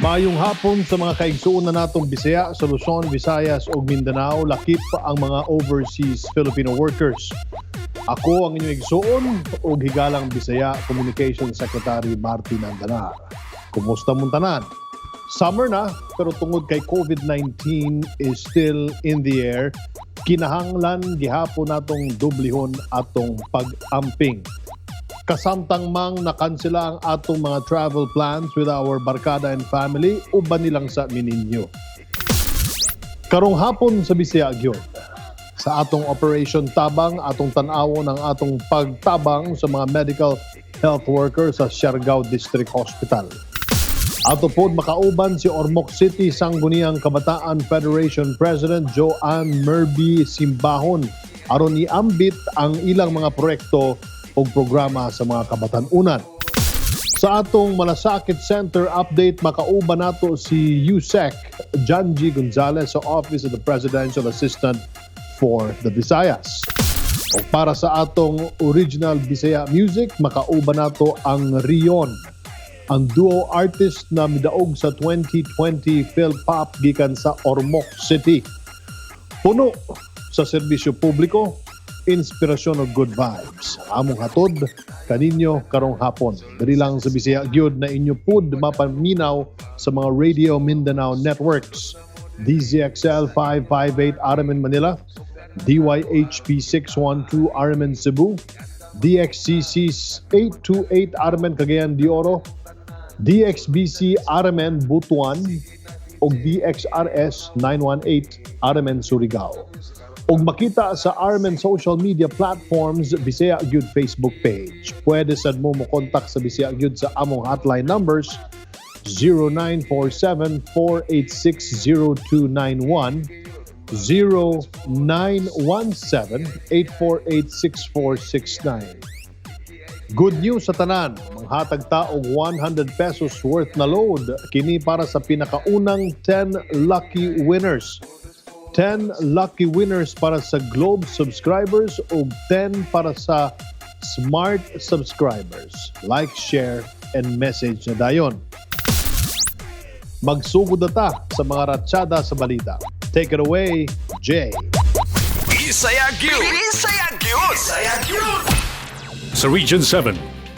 Maayong hapon sa mga kaigsuon na natong Bisaya sa Luzon, Visayas ug Mindanao, lakip ang mga overseas Filipino workers. Ako ang inyong igsuon ug higalang Bisaya, Communication Secretary Martin Andanar. Kumusta mong tanan? Summer na, pero tungod kay COVID-19 is still in the air, kinahanglan gihapon natong dublihon atong pag-amping. Kasamtang mang nakansela ang atong mga travel plans with our barkada and family, uban nilang sa mininyo. Karong hapon sa Bisaya gyud, sa atong Operation Tabang, atong tan-awon ang atong pagtabang sa mga medical health workers sa Siargao District Hospital. Ato pod makauban si Ormoc City Sangguniang Kabataan Federation President Joanne Merby Simbahon aron iambit ang ilang mga proyekto ug programa sa mga kabatan-unan. Sa atong Malasakit Center update, makauban nato si Usec Janji Gonzalez sa Office of the Presidential Assistant for the Visayas. Ug para sa atong original Bisaya music, makauban nato ang Rion, ang duo artist na midaog sa 2020 Philpop gikan sa Ormoc City. Puno sa serbisyo publiko, inspirasyon ug good vibes. Ang among hatod kaninyo karong hapon. Diri lang sa Bisaya gyud na inyo pud mapaminaw sa mga Radio Mindanao networks. DZXL 558 RMN Manila, DYHP 612 RMN Cebu, DXCC 828 RMN Cagayan de Oro, DXBC RMN Butuan, ug DXRS 918 RMN Surigao. Ug makita sa RMN social media platforms, Bisaya Gyud Facebook page. Pwede sad mo mo contact sa Bisaya Gyud sa among hotline numbers 0947 486 0291, 0917 848 6469. Good news sa tanan, manghatag ta og 100 pesos worth na load kini para sa pinakaunang 10 lucky winners. 10 lucky winners para sa Globe subscribers ug 10 para sa Smart subscribers. Like, share, and message na dayon. Magsugod na ta sa mga ratsada sa balita. Take it away, Jay. Bisaya gyud. Bisaya gyud. Bisaya gyud. Sa Region 7,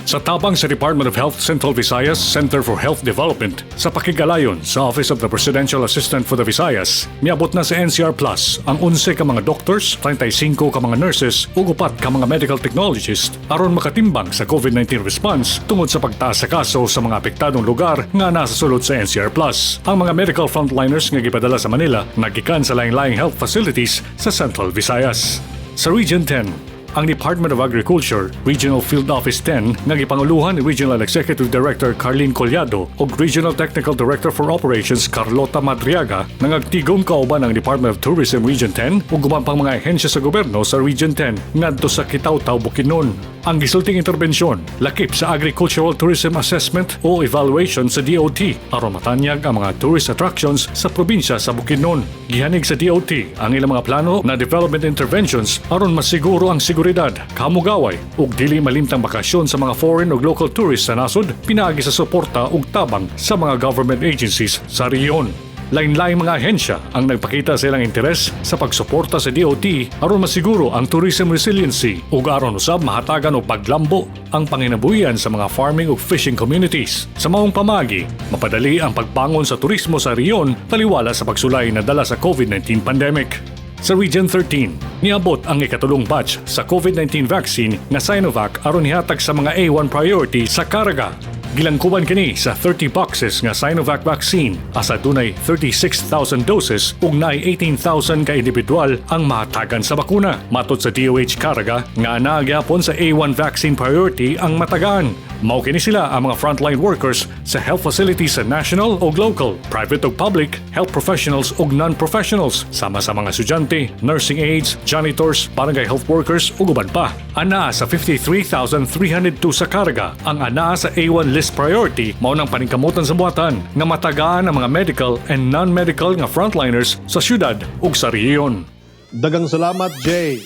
sa tabang sa Department of Health Central Visayas Center for Health Development sa pakigalayon sa Office of the Presidential Assistant for the Visayas, miabot na sa NCR Plus ang 11 ka mga doctors, 35 ka mga nurses ug 4 ka mga medical technologists aron makatimbang sa COVID-19 response tungod sa pagtaas sa kaso sa mga apektadong lugar nga nasa sulod sa NCR Plus. Ang mga medical frontliners nga gipadala sa Manila nagikan sa laing-laing health facilities sa Central Visayas. Sa Region 10, ang Department of Agriculture, Regional Field Office 10, nga gipanguluhan ni Regional Executive Director Carlene Collado ug Regional Technical Director for Operations Carlota Madriaga, nangagtigom kauban ang Department of Tourism Region 10 ug uban pang mga ahensya sa gobyerno sa Region 10 ngadto sa Kitaw-Taw, Bukidnon. Ang gisulting interbensyon lakip sa Agricultural Tourism Assessment o Evaluation sa DOT aron matanyag ang mga tourist attractions sa probinsya sa Bukidnon. Gihanig sa DOT ang ilang mga plano na development interventions aron masiguro ang seguridad, kamugaway ug dili malimtang bakasyon sa mga foreign ug local tourists sa nasod pinaagi sa suporta ug tabang sa mga government agencies sa rehiyon. Lain-laing mga ahensya ang nagpakita sa ilang interes sa pagsuporta sa DOT aron masiguro ang tourism resiliency ug aron usab mahatagan og paglambo ang panginabuhian sa mga farming ug fishing communities. Sa maong pamaagi, mapadali ang pagbangon sa turismo sa rehiyon taliwala sa pagsulay na dala sa COVID-19 pandemic. Sa Region 13, niabot ang ikatulong batch sa COVID-19 vaccine nga Sinovac aron ihatag sa mga A1 priority sa Caraga. Gilangkuban kini sa 30 boxes nga Sinovac vaccine asa dunay 36,000 doses ug naay 18,000 ka individual ang mahatagan sa bakuna. Matod sa DOH Caraga nga naa gyapon sa A1 vaccine priority ang matagaan. Mao kini sila ang mga frontline workers sa health facilities sa national o local, private o public, health professionals ug non-professionals, sama sa mga estudyante, nursing aides, janitors, barangay health workers ug uban pa. Anaa sa 53,302 sa Caraga ang anaa sa A1 list priority, mao nang paningkamutan sa buhatan nga matagaan ang mga medical and non-medical nga frontliners sa syudad ug sa rehiyon. Daghang salamat, Jay.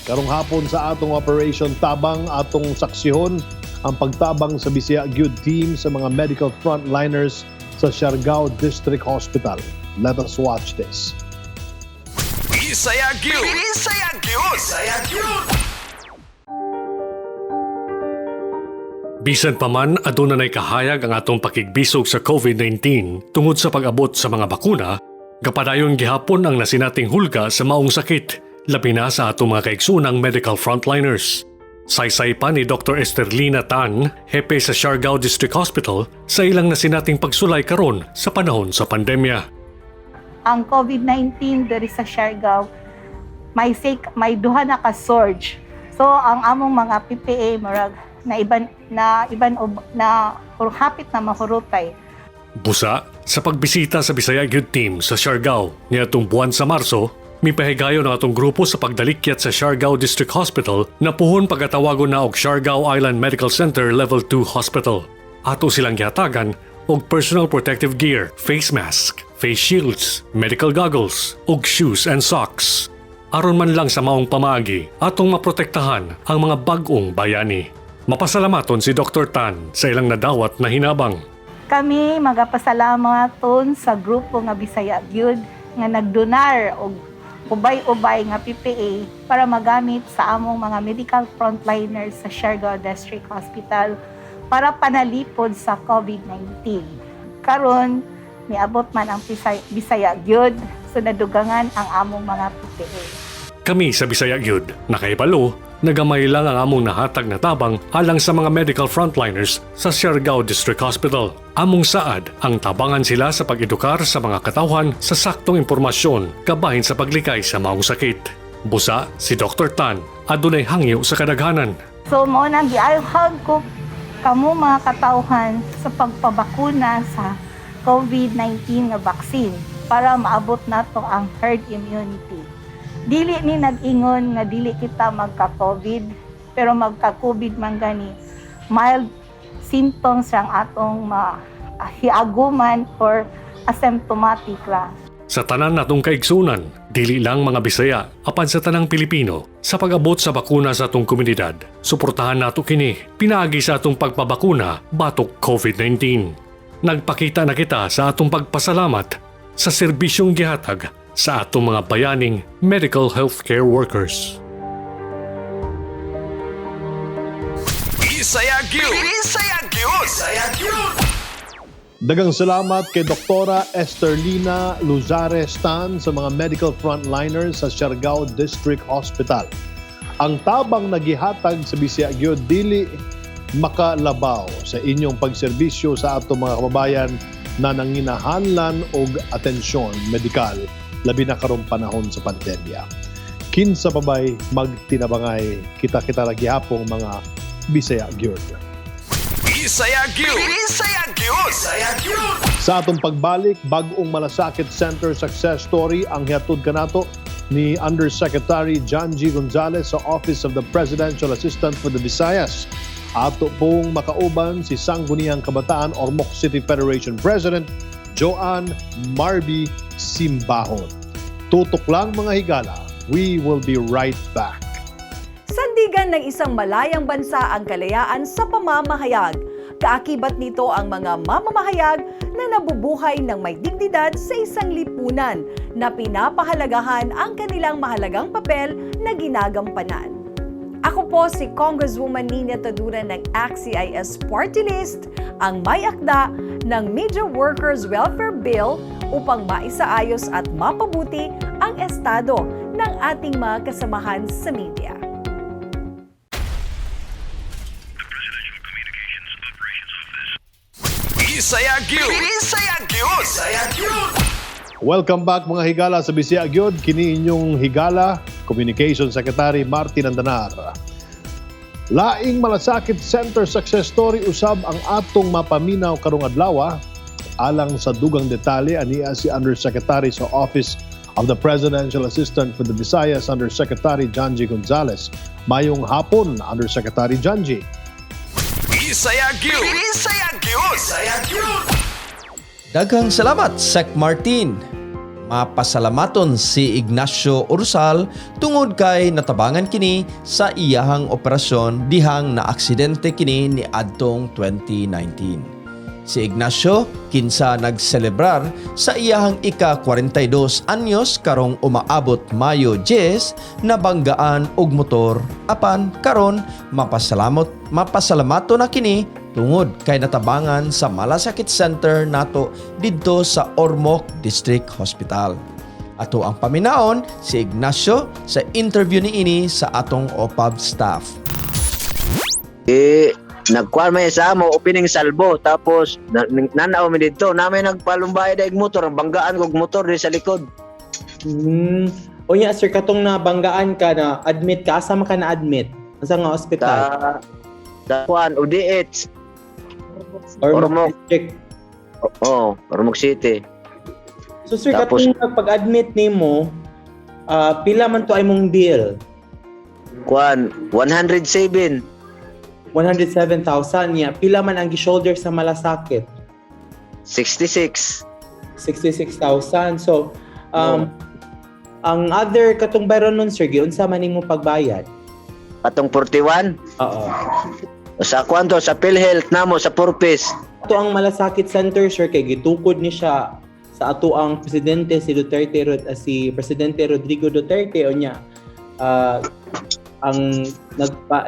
Karong hapon sa atong Operation Tabang, atong saksihon ang pagtabang sa Bisaya Gyud team sa mga medical frontliners sa Siargao District Hospital. Let us watch this. Bisaya gyud. Bisaya gyud. Bisaya gyud. Bisan pa man aduna nay kahayag ang atong pakigbisog sa COVID-19 tungod sa pag-abot sa mga bakuna, gapadayon gihapon ang nasinating hulga sa maong sakit, labi na sa atong mga kaigsuonang medical frontliners. Saysay pa ni Dr. Esterlina Tan, hepe sa Siargao District Hospital, sa ilang nasinating pagsulay karon sa panahon sa pandemya. Ang COVID-19 diri sa Siargao may sake, may duha na ka surge. So ang among mga PPE murag na iban na or hapit na mahurotay. Busa, sa pagbisita sa Bisaya Gyud Team sa Siargao niadtong buwan sa Marso, mipahigayon ang atong grupo sa pagdalikyat sa Siargao District Hospital na puhon pagkatawagon na og Siargao Island Medical Center Level 2 Hospital. Ato silang gihatagan og personal protective gear, face mask, face shields, medical goggles, ug shoes and socks. Aron man lang sa maong pamaagi, atong maprotektahan ang mga bag-ong bayani. Mapasalamaton si Dr. Tan sa ilang nadawat na hinabang. Kami magapasalamat sa grupo nga Bisaya Gyud nga nagdonar og ubay-ubay nga PPE para magamit sa among mga medical frontliners sa Siargao District Hospital para panalipod sa COVID-19. Karon miabot man ang Bisaya Gyud, so nadugangan ang among mga PPE. Kami sa Bisaya Gyud, nakaibalo, nagamay lang ang among nahatag na tabang alang sa mga medical frontliners sa Siargao District Hospital. Among saad ang tabangan sila sa pag-edukar sa mga katawhan sa saktong impormasyon kabahin sa paglikay sa maong sakit. Busa, si Dr. Tan, adunay hangyo sa kadaghanan. So mao nang giayhag ko kamo mga katawhan sa pagpabakuna sa COVID-19 nga vaccine para maabot nato ang herd immunity. Dili ni nag-ingon nga dili kita magka-COVID, pero magka-COVID man gani, mild symptoms ang atong mahiaguman or asymptomatic ra. Sa tanan natong kaigsunan, dili lang mga Bisaya, apan sa tanang Pilipino, sa pag-abot sa bakuna sa atong komunidad, suportahan nato kini, pinaagi sa atong pagpabakuna batok COVID-19. Nagpakita na kita sa atong pagpasalamat sa serbisyong gihatag sa atong mga bayaning medical healthcare workers. Bisaya gyud. Bisaya gyud. Bisaya gyud. Daghang salamat kay Doktora Esterlina Luzares Tan sa mga medical frontliners sa Siargao District Hospital. Ang tabang nagihatag sa Bisaya gyud dili makalabaw sa inyong pagserbisyo sa atong mga kababayan na nanginahanglan og atensyon medikal, labi na karong panahon sa pandemya. Kinsa pa bay magtinabangay, kita-kita ra gihapong, mga Bisaya gyud. Bisaya gyud. Bisaya gyud. Bisaya gyud. Sa atong pagbalik, bag-ong Malasakit Center success story ang hihatod kanato ni Undersecretary John G. Gonzales sa Office of the Presidential Assistant for the Visayas. Ato pong makauban si Sangguniang Kabataan Ormoc City Federation President Joanne Marby Simbahon. Tutok lang, mga higala. We will be right back. Sandigan ng isang malayang bansa ang kalayaan sa pamamahayag. Kaakibat nito ang mga mamamahayag na nabubuhay ng may dignidad sa isang lipunan na pinapahalagahan ang kanilang mahalagang papel na ginagampanan. Ako po si Congresswoman Nina Taduran ng ACT-CIS Party List, ang may akda ng Media Workers Welfare Bill upang maisaayos at mapabuti ang estado ng ating mga kasamahan sa media. Bisaya gyud. Bisaya gyud. Bisaya gyud. Welcome back, mga higala, sa Bisaya Gyud. Kini inyong higala, Communication Secretary Martin Andanar. Laing Malasakit Center success story usab ang atong mapaminaw karong adlaw. Alang sa dugang detalye, ania si Undersecretary sa Office of the Presidential Assistant for the Visayas, Undersecretary John G. Gonzales. Mayong hapon, Undersecretary John G. Bisaya gyud. Bisaya gyud. Bisaya gyud. Daghang salamat, Sec Martin. Mapasalamaton si Ignacio Ursal tungod kay natabangan kini sa iyahang operasyon dihang na aksidente kini ni adtong 2019. Si Ignacio, kinsa nagselebrar sa iyahang ika-42 anyos karong umaabot Mayo 10, nabanggaan og motor apan karon mapasalamato na kini tungod kay natabangan sa Malasakit Center nato didto sa Ormoc District Hospital. Ato ang paminaon si Ignacio sa interview niini sa atong OPAV staff. Eh, nagkuan may sa amo opening salbo, tapos nanaw mi didto na may nagpalumbay daig motor, banggaan kog motor di sa likod. Unya sir, katong nabanggaan ka, na admit ka, asa man ka na admit? Asa nga ospital? Sa kuan, ODH. Ormoc Ormoc. District. Oh, Ormoc City. So sir, Tapos- katong pag-admit nimo, pila man to ay mong bill? Kuan, 107. 107,000 niya. Pila man ang gi-shoulder sa Malasakit? 66. 66,000. So, ang other katong bayron nun sir, giunsa man nimo pagbayad? Katong 41. Oo. Sa kuan to, sa PhilHealth namo, sa Purpose. Ato ang Malasakit Center sir kay gitukod ni siya sa ato ang presidente si Duterte si Presidente Rodrigo Duterte. Unya ang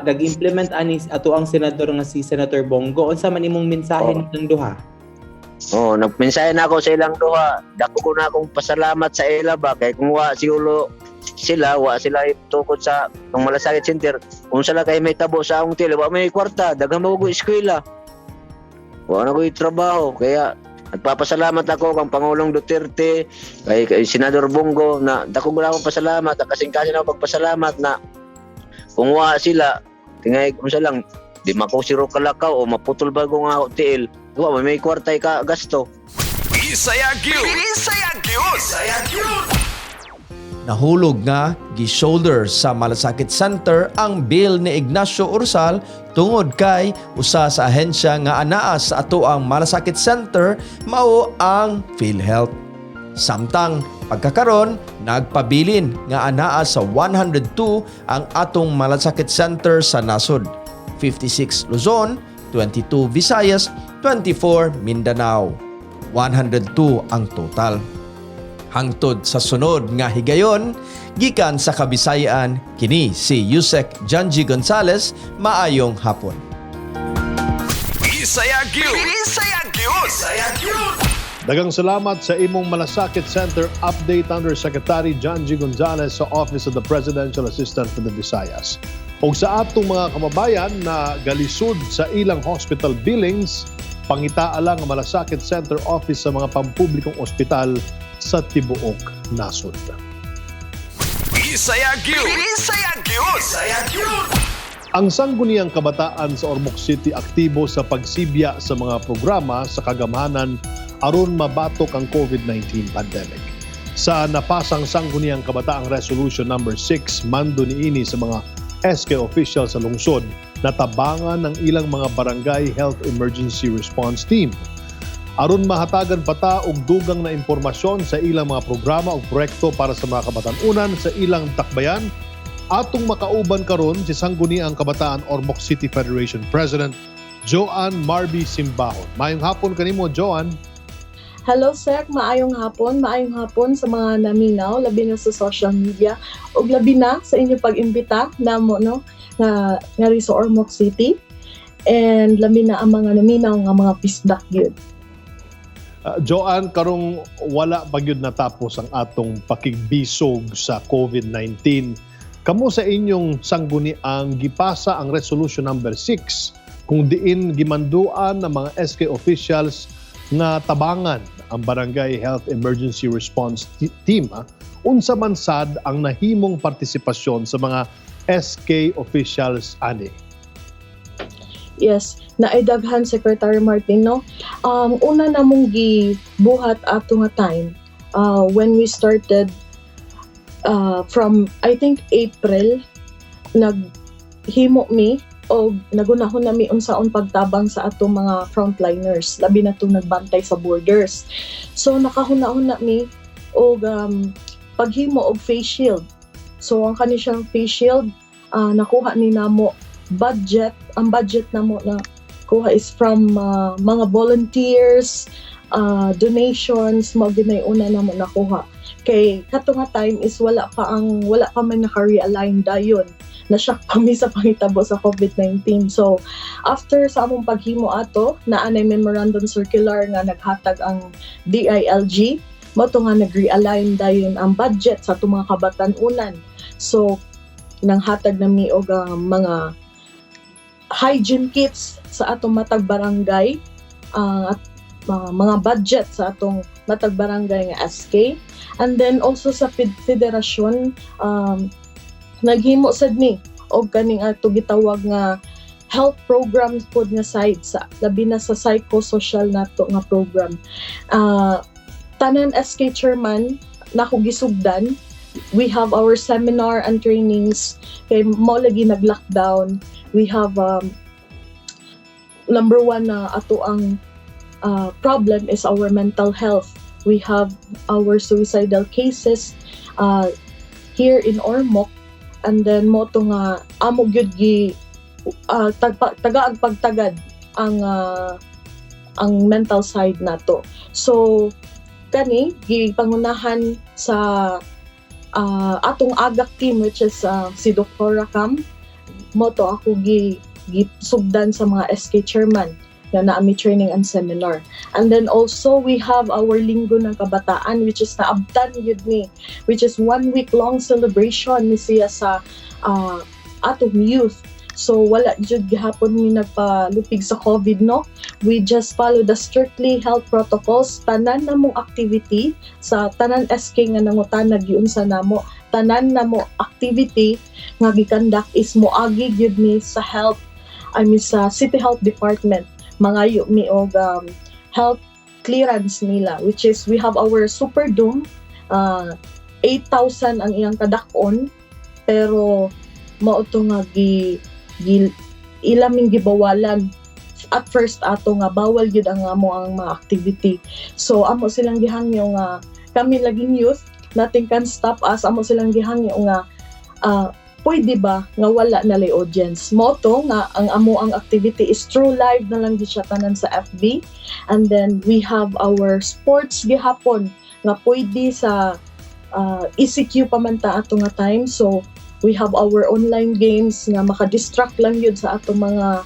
nag-implement ani ato ang senador nga si Senator Bong Go. Unsa man imong mensahe ng duha? Oh, nagmensahe na ako sa ilang duha. Dako ko na akong pasalamat sa ila ba kay kung wa siguro sila, wa sila tukod sa kung Malasakit Center, kung sila kay may tabo sa akong tila, wa may kwarta, daghan mo ko eskwela. Wa na ko trabaho, kaya nagpapasalamat ako kang Pangulong Duterte, kay Senador Bong Go na dako ko na akong pasalamat, kasing-kasing ako pagpasalamat na kung wa sila, tingay kung sa lang, di mako siro kalakaw o maputol bago nga ako tiil. Wa may kwarta ka gasto. Bisaya gyud. Bisaya gyud. Bisaya gyud. Nahulog nga gi-shoulder sa Malasakit Center ang bill ni Ignacio Ursal tungod kay usa sa ahensya nga anaa sa ato ang Malasakit Center mao ang PhilHealth. Samtang pagkakaron, nagpabilin nga anaa sa 102 ang atong Malasakit Center sa nasod. 56 Luzon, 22 Visayas, 24 Mindanao. 102 ang total. Hangtod sa sunod nga higayon, gikan sa Kabisayaan, kini si Yusek Janji Gonzales, maayong hapon. Bisaya gyud. Bisaya gyud. Bisaya gyud. Daghang salamat sa imong Malasakit Center update, Undersecretary John G. Gonzales sa Office of the Presidential Assistant for the Visayas. O sa atong mga kababayan na galisod sa ilang hospital billings, pangitaa lang ang Malasakit Center Office sa mga pampublikong ospital sa tibuok nasod. Bisaya gyud. Bisaya gyud. Bisaya gyud. Ang Sangguniang Kabataan sa Ormoc City aktibo sa pagsibya sa mga programa sa kagamhanan aron mabatok ang COVID-19 pandemic. Sa napasang Sangguniang Kabataang Resolution number 6, mando niini sa mga SK official sa lungsod na tabangan ng ilang mga barangay health emergency response team. Aron mahatagan pa ta og dugang na impormasyon sa ilang mga programa ug proyekto para sa mga kabatan-unan sa ilang dakbayan, atong makauban karon si Sangguniang Kabataan Ormoc City Federation President Joanne Marby Simbahon. Maayong hapon kanimo, Joanne. Hello Sec, maayong hapon, maayong hapon sa mga naminaw, labi na sa social media ug labi na sa inyong pag-imbita namo, no, nga ngari sa Ormoc City and labi na ang mga naminaw nga mga bisdak gyud. Joanne, karong wala pa gyud natapos ang atong pakigbisog sa COVID-19. Kamo sa inyong sangguniang gipasa ang resolution number 6 kung diin gimanduan ng mga SK officials nga tabangan ang Barangay Health Emergency Response Team. Unsa man sad ang nahimong partisipasyon sa mga SK officials ani? Yes, naidaghan, Secretary Martin, no. Una namong gibuhat ato nga time when we started from I think April, naghimo mi o nagunahon na mi unsaon pagtabang sa atong mga frontliners, labi na tong nagbantay sa borders. So nakahuna-huna mi og paghimo og face shield. So ang kani siyang face shield, nakuha ni namo budget, ang budget namo na gikuha is from mga volunteers, donations, mao gyud na una namo nakuha. Kay kato nga time is wala pa man naka-realign dayon. Na-shock pa mi sa pangitabo sa COVID-19. So after sa among paghimo ato, naa nay memorandum circular nga naghatag ang DILG, mao to nga nag-realign dayon ang budget sa atong mga kabatan-unan. So nanghatag na mi og mga hygiene kits sa atong matag barangay at mga budget sa atong matag barangay nga SK. And then also sa federasyon, naghimo sad mi og kaning ato gitawag nga health programs pod nga side, sa labi na sa psychosocial nato nga program. Tanan SK chairman nako gisugdan. We have our seminar and trainings kay mao lagi nag-lockdown. We have number one na ato ang problem is our mental health. We have our suicidal cases here in Ormoc, and then mao to nga amo gyud gi tagaag pagtagad ang mental side nato. So kani gipangunahan sa atong AGAK team, which is si Dr. Rakam. Mao to ako gi gisugdan sa mga SK chairman nga naa mi training and seminar. And then also we have our Linggo ng Kabataan, which is naabtan gyud ni, which is one week long celebration ni siya sa atong youth. So wala jud gihapon mi nagpalupig sa COVID, no? We just follow the strictly health protocols. Tanan namong activity sa tanan SK nga nangutana, giunsa namo, tanan namo activity nga gi-conduct is moagi gyud mi sa health, I mean, sa City Health Department. Mangayo mi og health clearance nila, which is we have our Superdome, 8,000 ang iyang kadak-on, pero mao to nga gi ilaming gibawalan at first ato nga bawal gyud ang amo ang mga activity. So amo silang gihangyo nga kami laging youth, nothing can stop us. Amo silang gihangyo nga pwede ba nga wala na lay audience? Mao to nga ang amo ang activity is through live na lang gid siya tanan sa FB. And then we have our sports gihapon nga pwede sa ECQ pa man ta ato nga time. So we have our online games nga maka-distract lang yun sa ato mga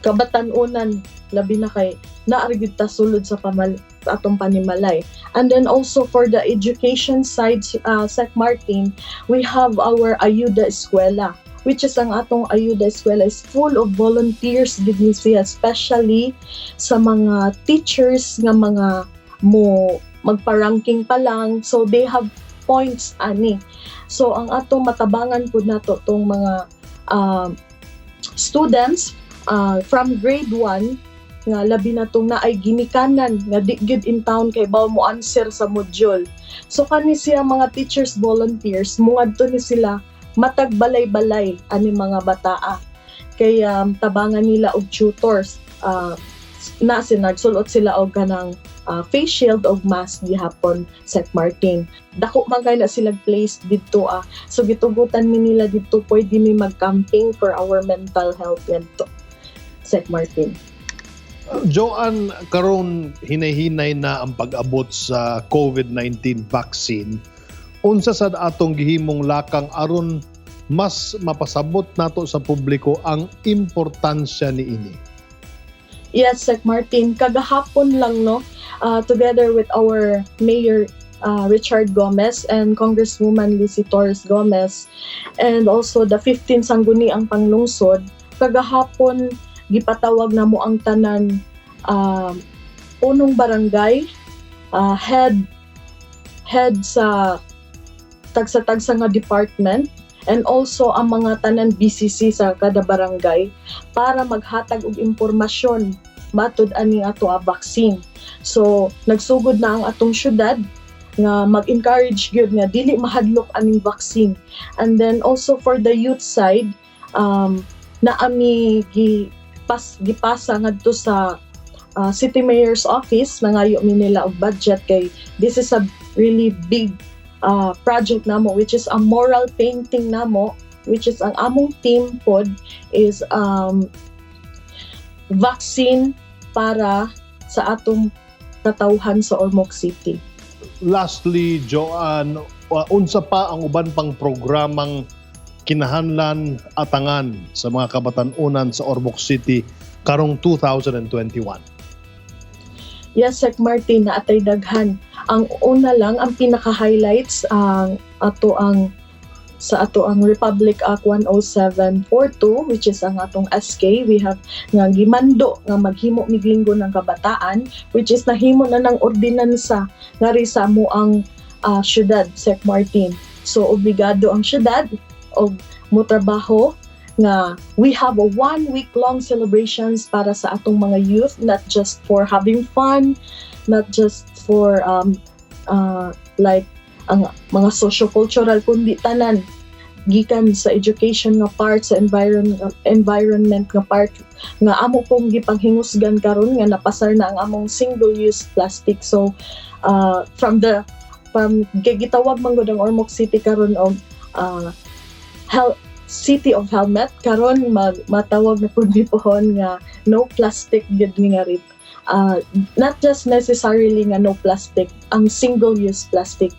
kabatan-unan, labi na kay naa gyud ta sulod sa pamal atong panimalay. And then also for the education side, Sec Martin, we have our Ayuda Eskwela, which is ang atong Ayuda Eskwela is full of volunteers gid ni siya, especially sa mga teachers nga mga mo magpa-ranking pa lang, so they have points ani. So ang atong matabangan pud nato tong mga students from grade 1 nga labi na tong naay ginikanan nga di gyud in town kay baw mo answer sa module. So kani siya mga teachers volunteers, mungadto ni sila matag balay-balay ani mga bataa kay tabangan nila og tutors na sinagsulot sila og kanang face shield og mask gihapon, Sec Martin. Dako man kay na sila place didto ah. So gitugutan mi nila didto, pwede mi mag-camping for our mental health ngadto, Sec Martin. Joanne, karon hinay-hinay na ang pag-abot sa COVID-19 vaccine. Unsa sad atong gihimong lakang aron mas mapasabot nato sa publiko ang importansya niini? Yes, Sec Martin, kagahapon lang, no, together with our Mayor Richard Gomez and Congresswoman Lucy Torres Gomez and also the 15 Sangguniang Panglungsod, kagahapon gipatawag na mo ang tanan punong barangay, head head sa tagsa-tagsa nga department and also ang mga tanan BCC sa kada barangay para maghatag og impormasyon matud ani ato a vaccine. So nagsugod na ang atong syudad nga mag-encourage gyud nga dili mahadlok aning vaccine. And then also for the youth side, naa mi gipasa ngadto sa City Mayor's Office, nangayo mi nila og budget kay this is a really big project namo, which is a mural painting namo, which is ang among team pod is vaccine para sa atong katawhan sa Ormoc City. Lastly, Joanne, unsa pa ang uban pang programang kinahanglan atangan sa mga kabatan-unan sa Ormoc City karong 2021? Yes, Sec Martin, na atay daghan. Ang una lang, ang pinaka-highlights ang ato ang sa ato ang Republic Act 10742, which is ang atong SK. We have nga gimando nga maghimo mig Linggo ng Kabataan, which is nahimo na ng ordinansa ngari sa amo ang syudad, Sec Martin. So obligado ang syudad og motrabaho nga we have a 1 week long celebrations para sa atong mga youth, not just for having fun, not just for like ang mga socio-cultural, kundi tanan, gikan sa education nga part, sa environment nga part, nga amo pong gipanghingusgan karon nga napasar na ang among single-use plastic. So from the from gitawag man gud ang Ormoc City karon og City of Helmet. Karon matawag na pud ni pohon nga no plastic gid nga rit, not just necessarily nga no plastic, ang single-use plastic,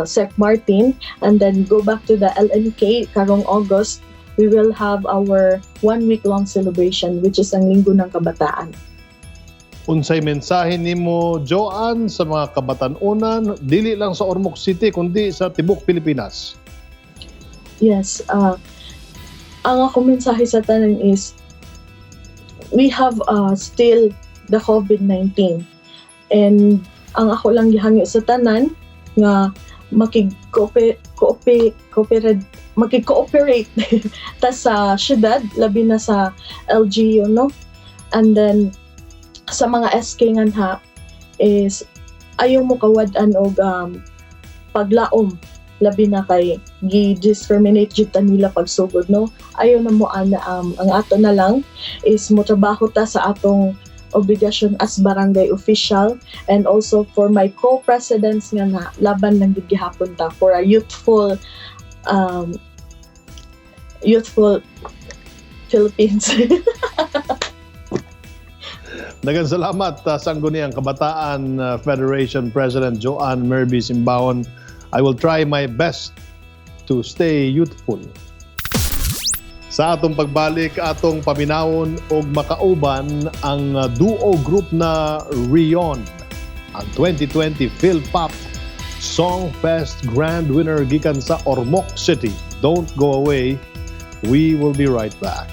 Sec Martin. And then go back to the LNK, karong August we will have our 1 week long celebration, which is ang Linggo ng Kabataan. Unsay mensahe nimo, Joanne, sa mga kabatan-unan dili lang sa Ormoc City kundi sa tibok Pilipinas? Yes, ang akong mensahe sa tanan is we have still the COVID-19 and ang ako lang gihangyo sa tanan nga makig-cooperate makig-cooperate ta sa syudad, labi na sa LGU, no? And then sa mga SK nga ha is ayaw mo kawad-an og paglaom, labi na kay gi-discriminate jud ta nila pagsugod, no? Ayaw na mo ana. Ang ato na lang is mo trabaho ta sa atong obligasyon as barangay official, and also for my co-presidents nga na laban lang gid gihapon ta for a youthful Philippines. Daghang salamat, Sangguniang Kabataan Federation President Joanne Merby Simbaon. I will try my best to stay youthful. Sa atong pagbalik, atong paminawon og makauban ang duo group na Rion, ang 2020 Philpop Song Fest Grand Winner gikan sa Ormoc City. Don't go away. We will be right back.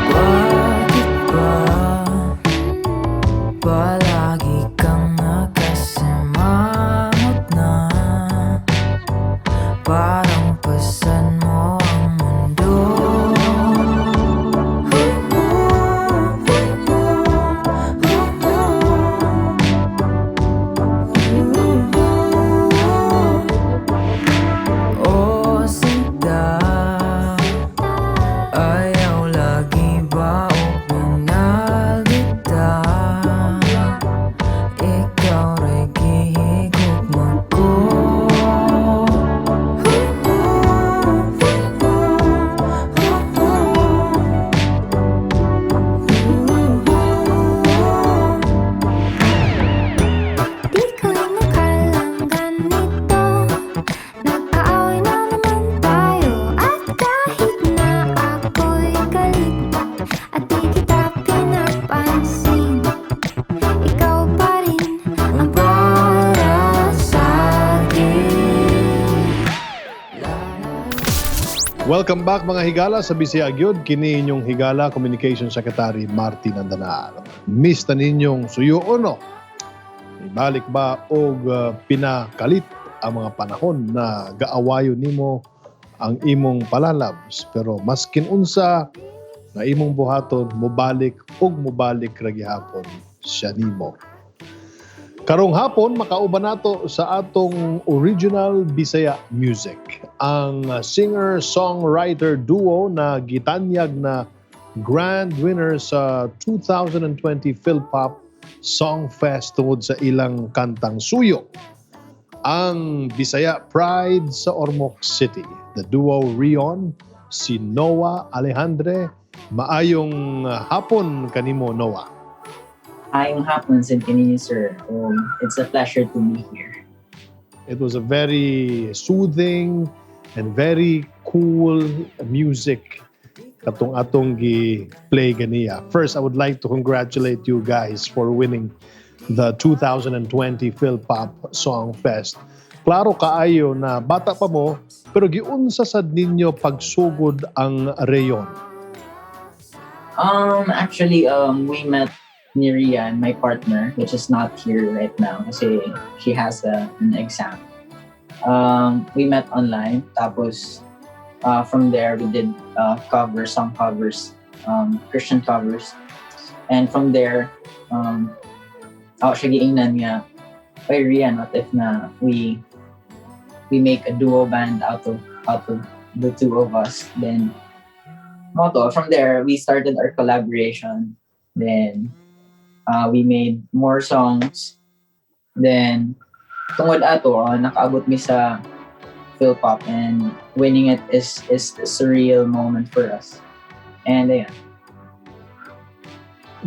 Bakit ba palagi kang nakasimangot na? Parang pasan mo ang mundo. O sinta, ayaw lagi ba o pinalita? Ikaw ra'y gihigugma ko. Di ko inakalang ganito. Nag-aaway na naman tayo. At kahit na ako'y galit at di kita pinapansin, ikaw pa rin ang para sa'kin. Welcome back, mga higala, sa Bisaya Gyud. Kini inyong higala, Communication Secretary Martin Andanar. Miss na ninyong suyo no? Ibalik ba og pinakalit ang mga panahon na gaawayo nimo ang imong palalabs, pero maskin unsa na imong buhaton, mobalik ug mobalik ra gihapon siya nimo. Karong hapon, makauban nato sa atong original Bisaya music ang singer-songwriter duo na gitanyag na Grand winner sa 2020 Philpop Song Fest tungod sa ilang kantang "Suyo". Ang Bisaya Pride sa Ormoc City, the duo Rion, si Noah Alejandre. Maayong hapon kanimo, Noah. Maayong hapon sa kaninyo, sir. It's a pleasure to be here. It was a very soothing and very cool music katong atong gi-play ganiya. First, I would like to congratulate you guys for winning the 2020 Philpop Song Fest. Klaro kaayo na bata pa mo, pero giunsa sad ninyo pagsugod ang Rayon? Actually, we met ni Rian, my partner, which is not here right now kasi she has an exam. We met online, tapos from there we did covers, song covers, Christian covers. And from there, ako siya giingnan nga, "Oy Rian, what if na we make a duo band out of the two of us?" Then mao to, from there we started our collaboration. Then we made more songs. Then tungod ato, nakaabot mi sa Philpop and winning it is a surreal moment for us. And ayan.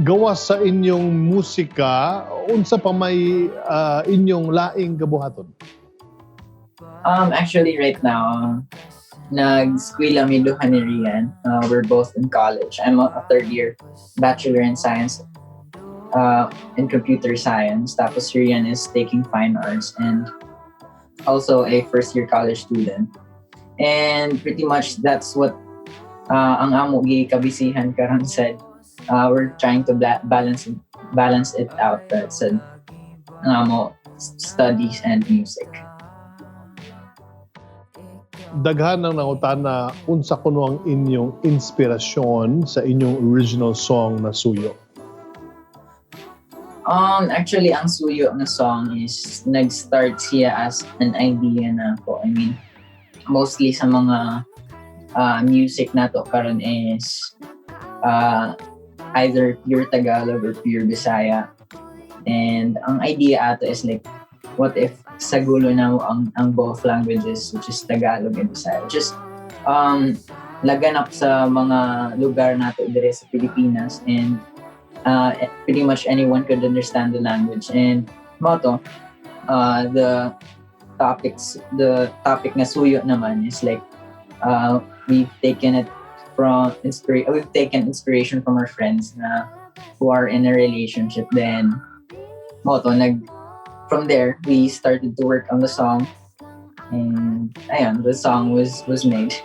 Gawas sa inyong musika, unsa pa may inyong laing gabuhaton? Actually, right now, nag-skwela mi duha ni Rian. We're both in college. I'm a third year bachelor in science in computer science. Tapos Rian is taking fine arts and also a first year college student. And pretty much that's what ang amo gikabisihan karon sad. We're trying to balance it out sa ang amo studies and music. Daghan ang nangutana unsa kuno ang inyong inspirasyon sa inyong original song na "Suyo". Actually, ang "Suyo" na song is nag-start siya as an idea na po. I mean, mostly sa mga music nato karon is either pure Tagalog or pure Bisaya. And ang idea ato is like, what if sagulo namo ang both languages, which is Tagalog and Bisaya? Which is laganap sa mga lugar nato dire sa Pilipinas and pretty much anyone could understand the language. And mao to, the topic na "Suyo" naman is like, we've taken inspiration from our friends na who are in a relationship. Then, mao to, from there, we started to work on the song. And, ayun, the song was made.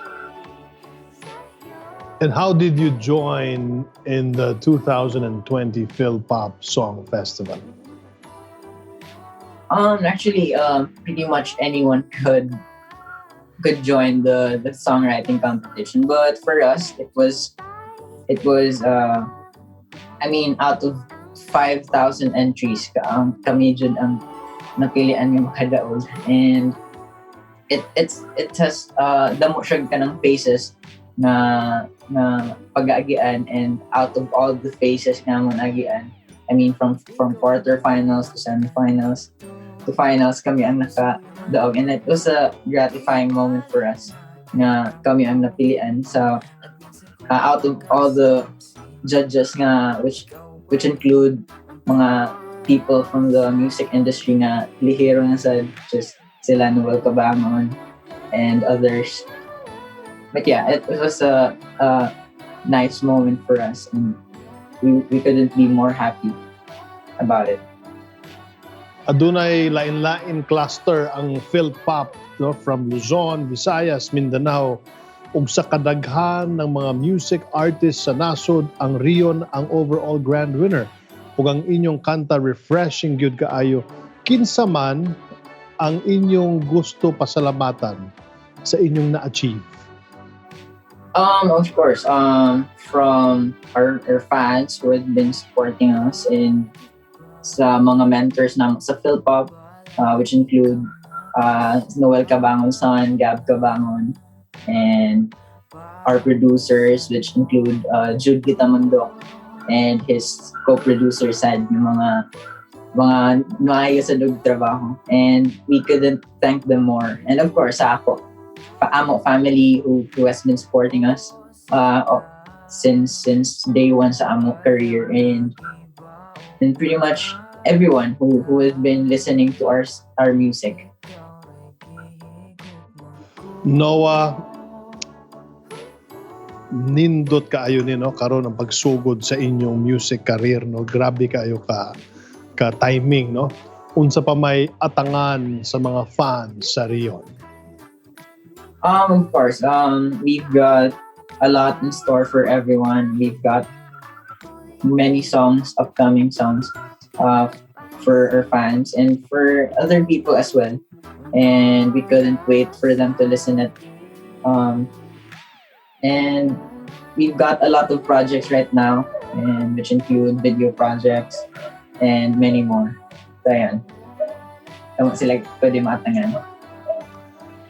And how did you join in the 2020 Philpop Song Festival? Actually, pretty much anyone could join the songwriting competition, but for us, it was I mean, out of 5,000 entries, ang kami jud ang napilian nga makadaog, and it has damo siya kanang phases na pag-aagian, and out of all the phases nga mo naagian, I mean, from quarterfinals to semifinals to finals, kami ang nakadaog, and it was a gratifying moment for us nga kami ang napilian sa out of all the judges nga which include mga people from the music industry nga lihero na sa just sila Noel Cabangon and others. But yeah, it was a nice moment for us and we couldn't be more happy about it. Adunay lain-lain cluster ang Philpop, no, from Luzon, Visayas, Mindanao ug sa kadaghan ng mga music artists sa nasod, ang Rion ang overall grand winner. Ug ang inyong kanta refreshing gyud kaayo. Kinsa man ang inyong gusto pasalamatan sa inyong na-achieve? Of course, from our fans who have been supporting us and sa mga mentors na sa Philpop, which include Noel Cabangon son, Gab Cabangon, and our producers, which include Jude Gitamundok and his co-producer sad yung mga maayo sa dug trabaho, and we couldn't thank them more. And of course, sa ako amo family who has been supporting us oh, since day one sa amo career and pretty much everyone who has been listening to our music. Noah, nindot kaayo ni, no, karon ang pagsugod sa inyong music career, no? Grabe kaayo ka timing, no? Unsa pa may atangan sa mga fans sa Rion? Of course. We've got a lot in store for everyone. We've got many songs, upcoming songs, for our fans and for other people as well. And we couldn't wait for them to listen it. And we've got a lot of projects right now, and which include video projects and many more. So, ayan. Tama sila pwede maatangan.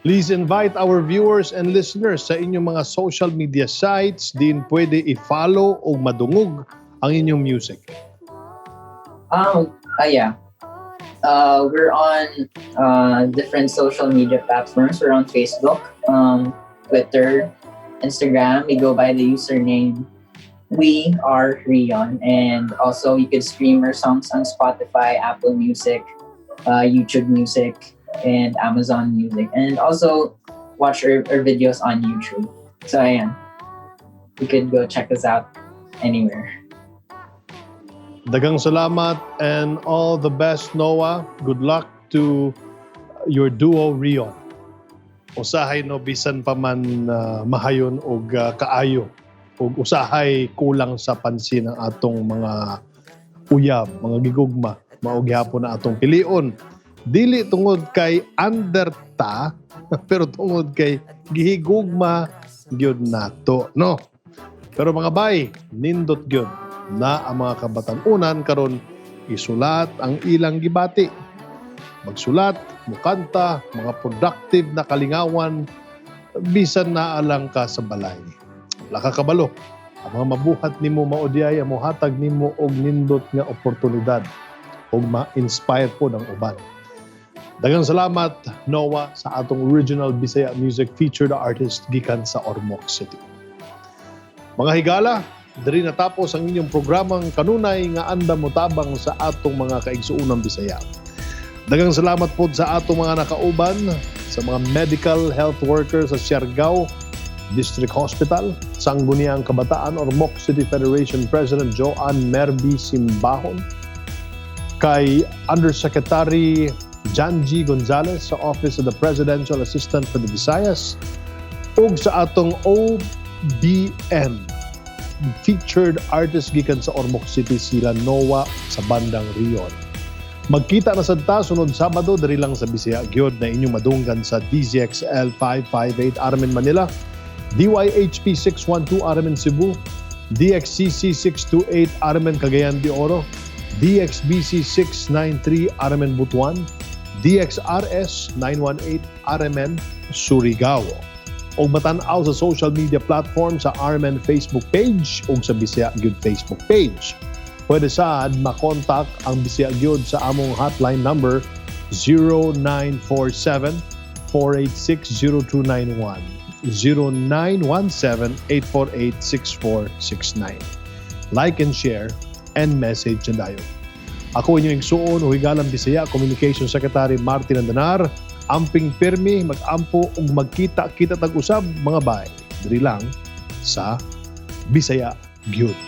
Please invite our viewers and listeners sa inyong mga social media sites din pwede i-follow o madungog ang inyong music. Yeah. We're on different social media platforms. We're on Facebook, Twitter, Instagram. We go by the username We Are Rion. And also, you could stream our songs on Spotify, Apple Music, YouTube Music, and Amazon Music. And also, watch our videos on YouTube. So, ayan. You could go check us out anywhere. Daghang salamat and all the best, Noah. Good luck to your duo Rion. Usahay, no, bisan pa man mahayon og kaayo ug usahay kulang sa pansin ang atong mga uyab, mga gigugma, mao gihapon na atong pilion. Dili tungod kay under ta, pero tungod kay gihigugma gyud nato, no? Pero mga bay, nindot gyud na ang mga kabatan-unan karon isulat ang ilang gibati. Magsulat, mukanta, mga productive na kalingawan, bisan naa lang ka sa balay. Wala ka kabalo. Ang mga mabuhat nimo mao diay ang mohatag nimo og nindot nga oportunidad ug ma-inspire po ng uban. Daghang salamat, Noah, sa atong original Bisaya Music featured artist gikan sa Ormoc City. Mga higala, diri natapos ang inyong programang kanunay nga andam motabang sa atong mga kaigsuonang Bisaya. Daghang salamat po sa atong mga nakauban, sa mga medical health workers sa Siargao District Hospital, Sangguniang Kabataan Ormoc City Federation President Joanne Merby Simbahon, kay Undersecretary Janji Gonzalez sa Office of the Presidential Assistant for the Visayas, ug sa atong OBM featured artist gikan sa Ormoc City, sila Noah sa bandang Rion. Magkita na sad ta sunod Sabado diri lang sa Bisaya Gyud na inyong madunggan sa DZXL 558 RMN Manila, DYHP 612 RMN Cebu, DXCC 628 RMN Cagayan de Oro, DXBC 693 RMN Butuan, DXRS 918 RMN Surigao. O matan-aw sa social media platform sa RMN Facebook page o sa Bisaya Gyud Facebook page. Pwede sad makontak ang Bisaya Gyud sa among hotline number 0947 486 0291, 0917 848 6469. Like and share and message na dayon. Ako inyong igsuon o higalang Bisaya, Communication Secretary Martin Andanar. Amping pirmi, mag-ampo ug magkita-kita tag usab, mga bay. Diri lang sa Bisaya Gyud.